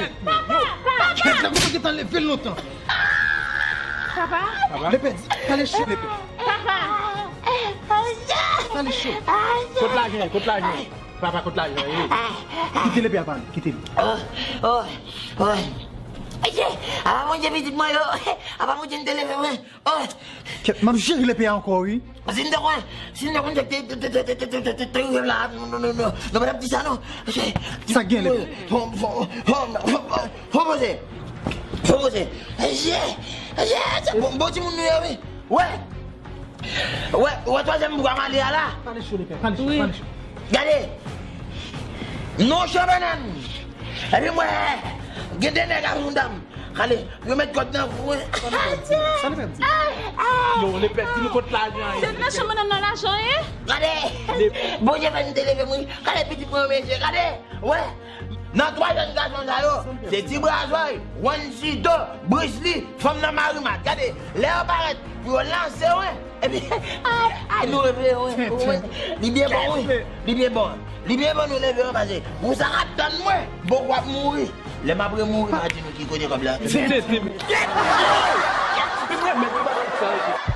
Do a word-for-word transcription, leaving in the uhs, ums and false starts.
tèt mwen. Papa! Kèt la, mwen pa gentan leve l lontan. Papa! Lepè, di, pale cho, lepè. Papa! Pale cho. Kot lajan, kot lajan. Papa, kot lajan, e. Kite lepè a pale, kite l. Oh, oh, oh. Apa Bondye pitit mwen yo. Apa Bondye n te leve mwen. Oh. Kèt, m ap jere lepè a ankò, wi. Si n te konn, si n te konn te, te, te rive la, nou, nou, nou, nou, nou pa t ap di sa, non. Sa gen, lepè? Fò, fò, fò, fò, fò poze. Fò poze. Aje, aje, se bon, bon timoun nou ye, wi. Wè. Wè, wè twazyèm bwa m ale a la. Pale cho, lepè, pale cho, pale cho. Gade. Non, chan bannann. Epi mwen, gen de nèg a yon dam. Gade, yo met kòd nan kou mwen. Sa li fè m di? Yo, lepè, di nou kot lajan ye. Se nan chan bannann nan lajan ye? Gade. Bondye fè n te leve mwen. Gade pitit mwen, mesye, gade. Wè. Nan twa jèn gason sa yo, se Ti Brazòy, Juancito, Bruce Lee, fanm nan Marimat. Gade, lè yo parèt pou yo lanse w, epi, ay, ay, nou leve w, wi. Li byen bon, wi. Li byen bon. Li byen bon, nou leve w, pase pou sa k ap tann mwen, bon, w ap mouri. Lè m ap remouri, m a di nou ki kote kòb la. Se, se, se. Li renmen bagay sa yo.